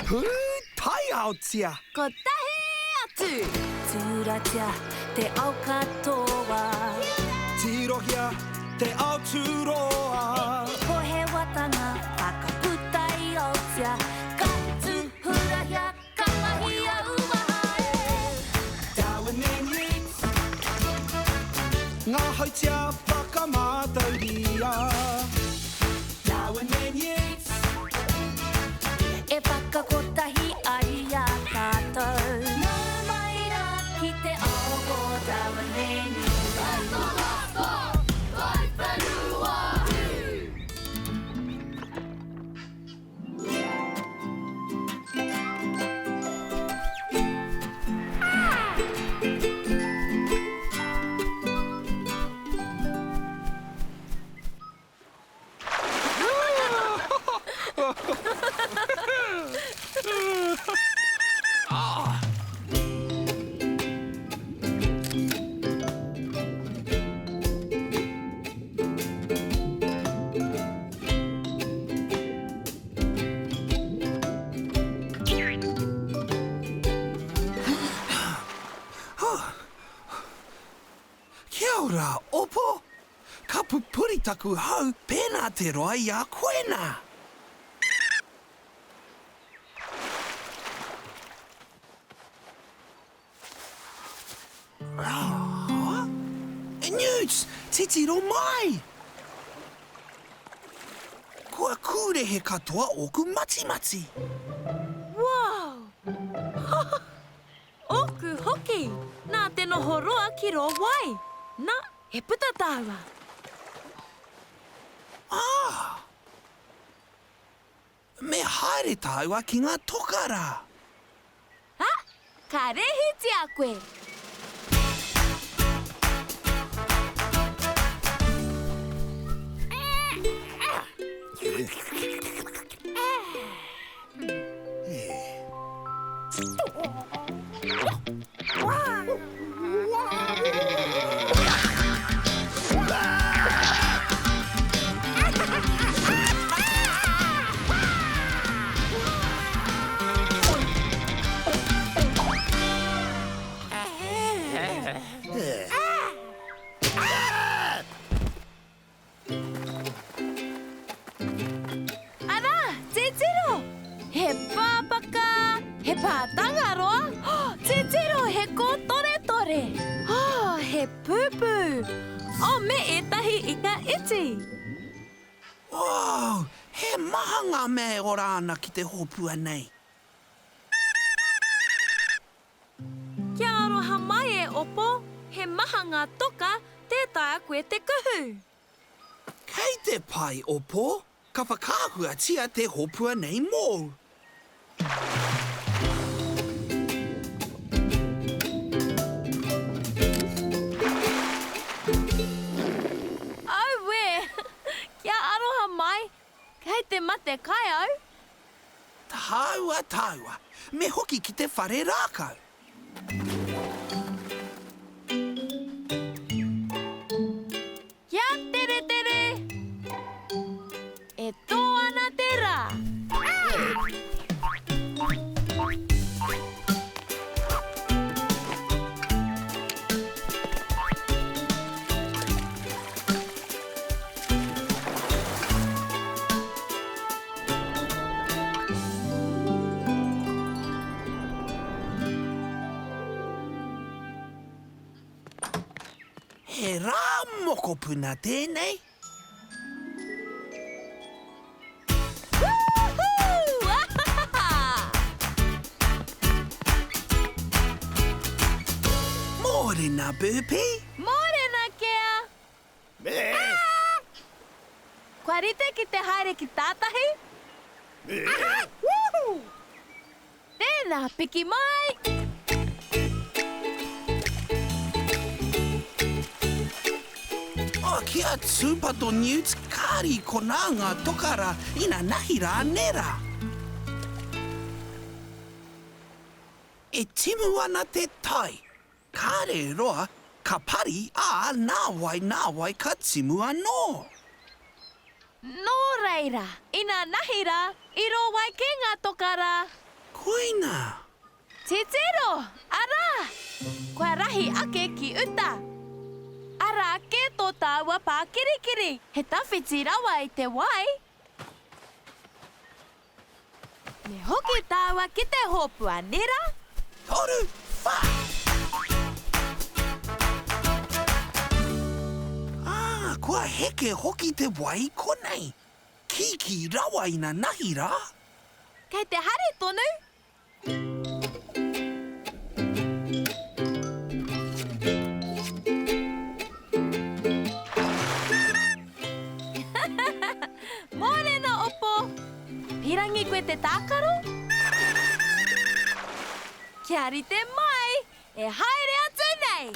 Pūtaiaotia! Kotahi atu! Tūratia te ao katoa. Tirohia te ao tūroa. Pohewatanga whakaputa i Aotea. Ka tūhurahia, ka mahia uaha e. Darwin and Yeats. Ngā hautia whakamātauria. Darwin and Yeats. E whakakotahi ai i a tātou. Nau mai rā ki te ao o Darwin and Yeats. Kia ora, Opo! Ka pupuri taku hau pēnā te roa i a koe nā! E Newts, titiro mai! Kua kūrehe katoa ōku matimati! Wow! Ōku hoki! Nā te noho roa ki rō wai! Nā, he puta tāua! Ah! Me haere tāua ki ngā toka rā. Ha! Ka rēhitia koe! Arā, titiro! He pāpaka, he pātangaroa, titiro he kōtoretore, oh, he pūpū, oh, me ētahi ika iti. Oh, he maha ngā mea e ora ana ki te hōpua nei. Kia aroha mai e Opo, he maha ngā toka, tē taea koe te kuhu. Kei te pai, Opo, ka whakaahuatia te hōpua nei mōu. Auē! Kia aroha mai, kei te mate kai au. Tāua, tāua, me hoki ki te whare rākau. Kia teretere! E tō ana te rā! He rā mokopuna tēnei. Woohoo! Ahahaha! Mōrena, Burpee! Mōrena, Kea! Kua rite ki te haere ki tātahi? Tēnā, piki mai! Oh, kia tūpato Newt, kāri konā ngā toka rā, inanahi rā, nē rā. E timu ana te tai. Kāre roa, ka pari, ā, nāwai, nāwai ka timu anō. Nō reira, inanahi rā, i rō wai kē ngā toka rā. Koina! Titiro! Arā! Kua rahi ake ki uta. Arā kē tō tāua pākirikiri, he tawhiti rawa i te wai. Me hoki tāua ki te hōpua, nē rā? Toru, whā! Ā, kua heke hoki te wai i konei. Kīkī rawa inanahi rā. Kei te haere tonu. Mōrena Opo! Pīrangi koe te tākaro? Kia rite mai, e haere atu nei!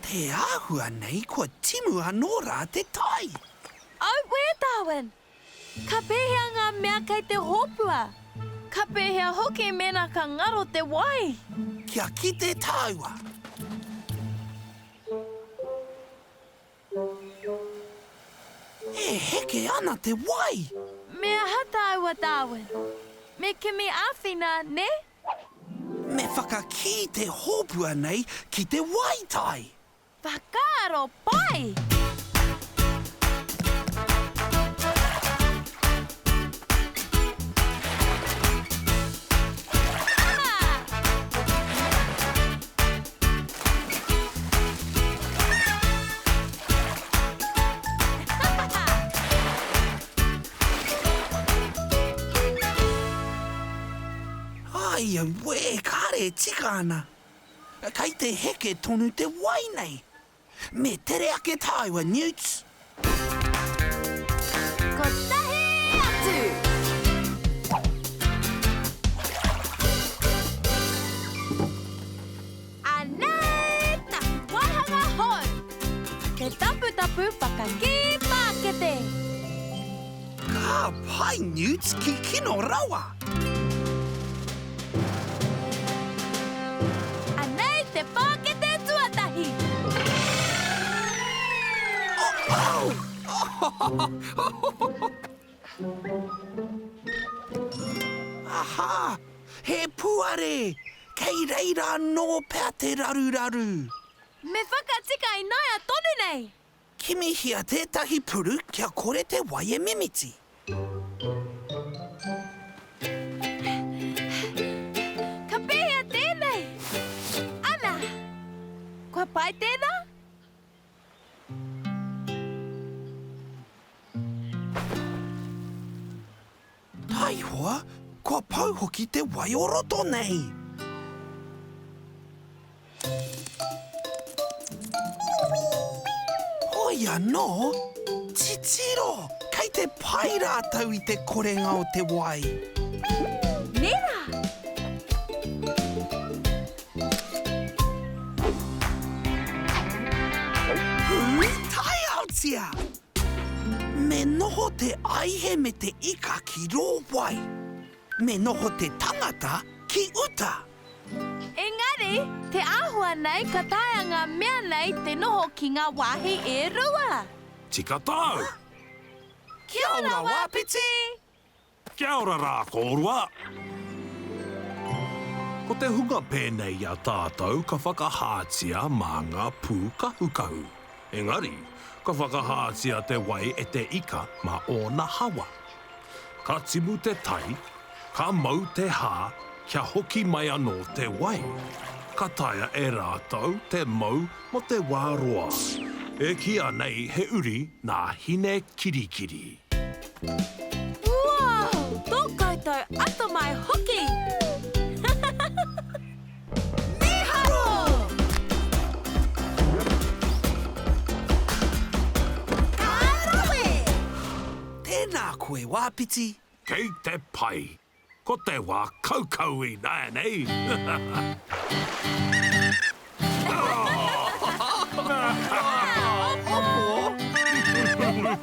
Te āhua nei kua timu anō rā te tai. Auē, Darwin! Ka pēhea ngā mea kei te hōpua? Ka pēhea hoki mēnā ka ngaro te wai? Kia kite tāua. E heke ana te wai! Me aha tāua, Darwin? Me kimi āwhina, nē? Me whakakī te hōpua nei ki te wai tai! Whakaaro pai! Ai auē, kāre e tika ana. Kei te heke tonu te wai nei. Me tere ake tāua, Newts! Kotahi atu! Anei taku waihanga hou! Te taputapu whakakī pākete! Ka pai, Newts, kikino rawa! Anei te pākete tuatahi! Oh, oh! Aha! He puare! Kei reira anō pea te raruraru! Me whakatika ināia tonu nei! Kimihia tētahi puru kia kore te wai e mimiti. Ka pēhea tēnei? Ana! Kua pai tēnā? Taihoa, kua pau hoki te wai o roto nei. Hoi anō, titiro, kei te pai rātou i te korenga o te wai. Nē rā? Pūtaiaotia! Me noho te aihe me te ika ki rō wai. Me noho te tangata ki uta. Engari, te āhua nei ka taea ngā mea nei te noho ki ngā wāhi e rua. Tika tāu! Kia ora, Wāpiti! Kia ora rā kōrua! Ko te hunga pēnei i a tātou ka whakahātia mā ngā pūkahukahu. Engari, ka whakahātia te wai e te ika mā ōna hawa. Ka timu te tai, ka mau te hā kia hoki mai anō te wai. Ka taea e rātou te mau mō te wā roa. E kīia nei he uri nā Hinekirikiri. Wow! Tō koutou atamai hoki! Mīharo! Ka rawe! Tēnā koe, Wāpiti. Kei te pai. Ko te wā kaukau ināianei. Opo!